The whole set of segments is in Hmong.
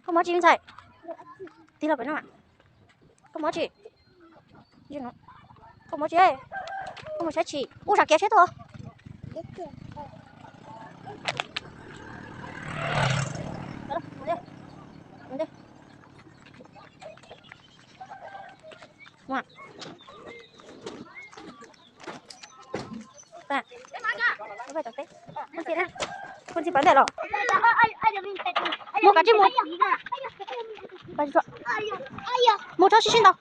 Koj mus tsi me ntxhais? Tig los pem no. Koj mus tsi? Koj mus tsi? Koj mus saib tsi? Ub, sab kiav tsheb tuaj. Mus, mus txog teb. Koj txiv pab ntej los. Mus kav tsij mus. Mus tso sib sib ntau.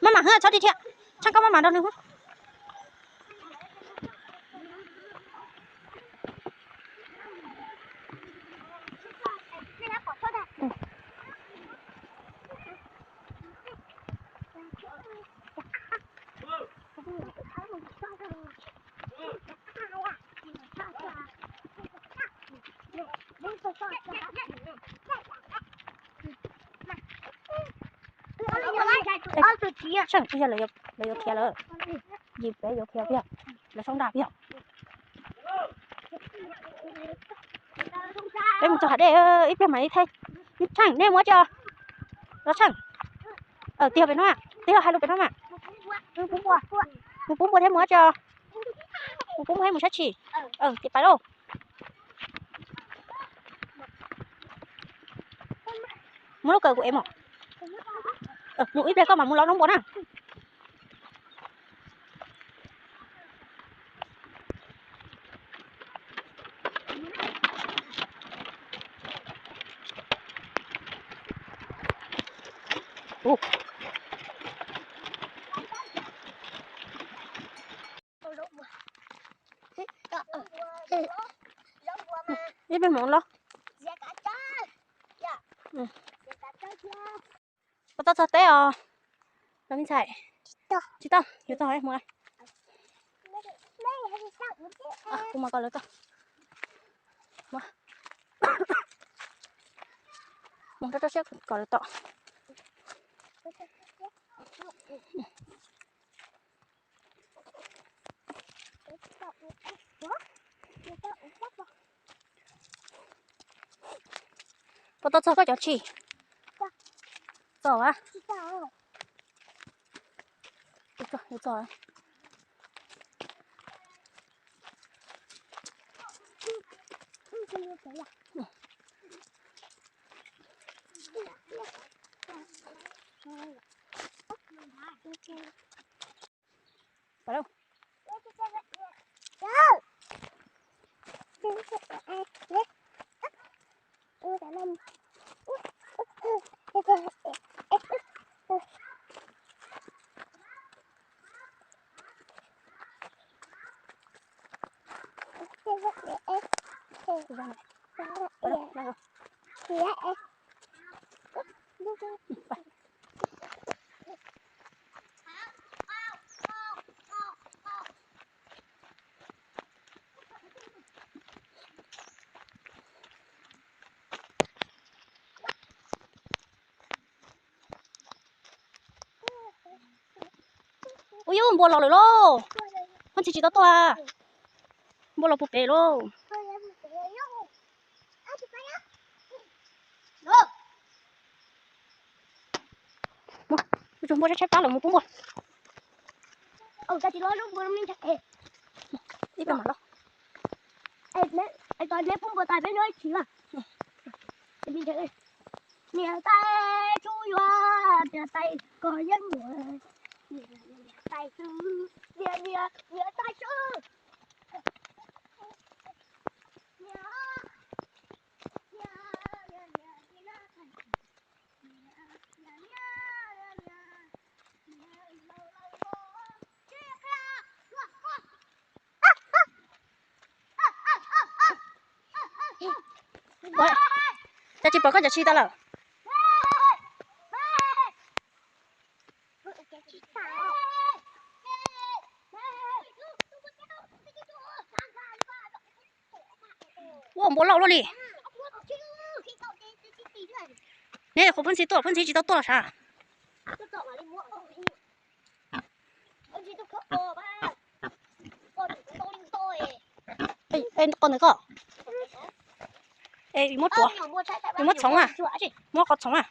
Maj mam hwv txhob dhia thiab. Tsheej koj maj mam nrog nws hwv. Tsheej, ib yam lawv yuav khiav lawm. Yim peb yuav khiav pib, lawv sab nrad pib. Peb mus txog hav dej ib pliag mam li thaij. Tsheej, nej mus tso. Los Tsheej. Tig pem no, tig los hais lus pem no mas. Mus pub npua thiab mus tso. Mus pub npua thiab mus sab tsi. Ces pais lauj. Muab lub kawm kuv ev mog. Mus ib pliag koj mam mus lov noob npua na. Ib pliag mam los. Puas tau txog teb os? Los me ntxhais. Tsis tau, yuav txog mus. Kuv mam kom lawv txog. Mus rau rau siab kom lawv txog. Puas tau txog koj cov tshis? Txog a. Ua yub, npua los lawm lauj. Phooj ywg tsis tau tuaj. Npua los puag pem lauj. Mus, mus tsuag npua tshaib plab lawm, mus pub npua. Ib pliag mam los. Niam tais tsuj yuav, niam tais koj yeej muaj, niam tais xwb, niam, niam, niam tais xwb. Ua, cas tsis pom koj cov tshis tas lawm? Ua, npua lauj luaj li. Neb, qhov phooj ywg tuaj, phooj ywg tsis tau tuaj los sav? Qos ntawm koj. Muab txhoov, muab qhov txhoov a.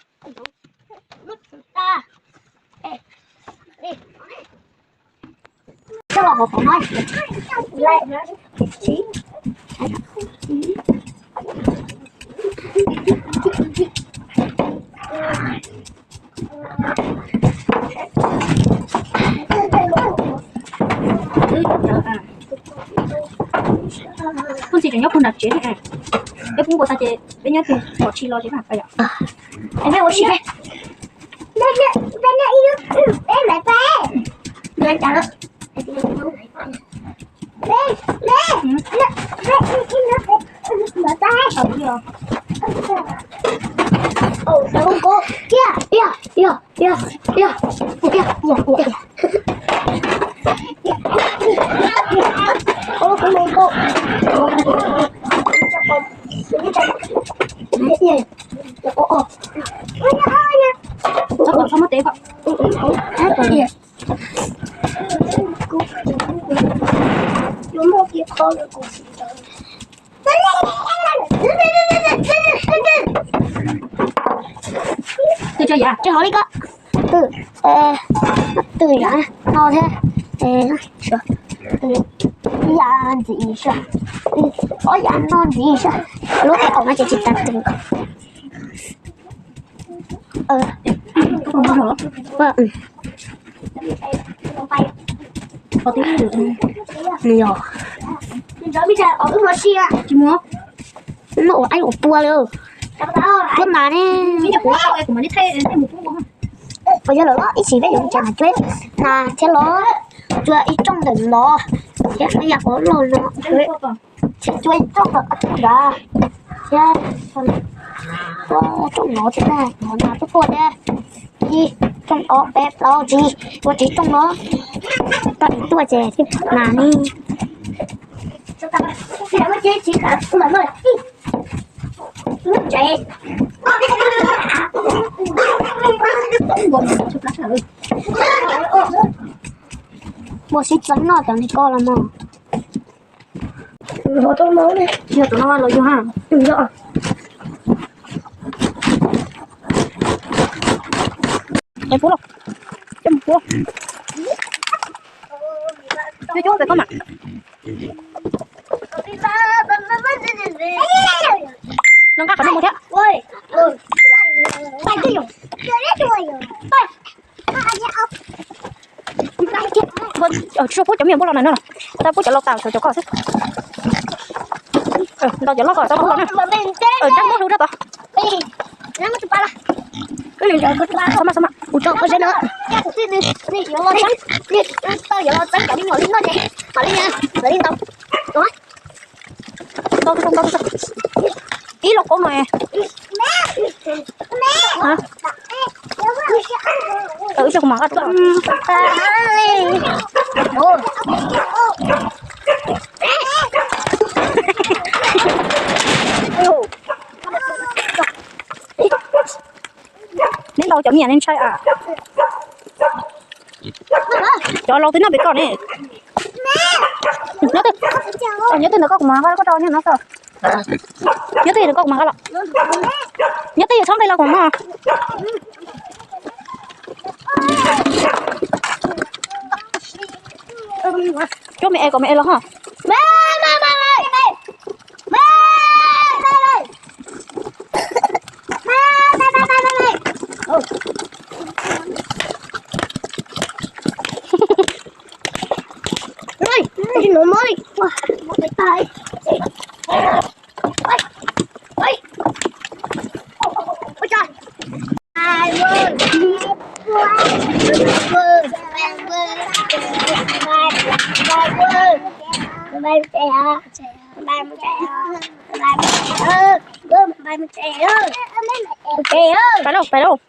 Koj txiv tseem nyob puag nram tsev ne, peb pub npua tag ces peb nyob pem, pom tsis los tsev na. Twb tso yav tso hauv li koj. Twb, twb yav no thiab. Ib yav ntxiv soj, ob yav no ntxiv soj, lub qhov qaum no ces tsis tas twg. Yog, no ua aib ua pua li, pua nas ne. Puas yog lawm los ib sim peb yuav mus tsev mas cuab nas thiab los, cuab ib rooj ntawm no thiab ib yam qhov loj no, thiab cuab ib rooj ntawm nrad thiab, cuab rooj no thiab, no nas tuaj tuaj thiab, ib rooj ob peb plaub tsib, cuab tsib rooj no, koj tuaj ces thiaj nas ne. Muaj sib txeeb noj cov niag ko los mas. Yog tus no los yog ha. Cov pub los, cov pub los. Cov cov peb koj mas. Los nqa qhov no mus thiab. Tsis pub cov me nyuam npua los na no, tau pub cov laus tas, cov koj xwb. Ntaus cov loj kom tau pub los na. Nrab muab hlub rau tod. Xav mas, xav mas, ua tso koj zeb no. Tau yuav los txeeb cov me nyuam li no ces mam li, mam li ntaus. Ib los kaub no. Ib xyoo kuv mam nqa tuaj. Neb ntaus cov me nyuam ne ntshai a. Cov laus twb noj pem koj ne. Nyob twg, nyob twg ntawm koj kuv mam nqa koj rau nyob no. Nyob twg ntawm koj kuv mam nqa los. Nyob twg yog txhob nqis los kuv mam. Coj me es kom me es los ho. Pais lauj, pais lauj.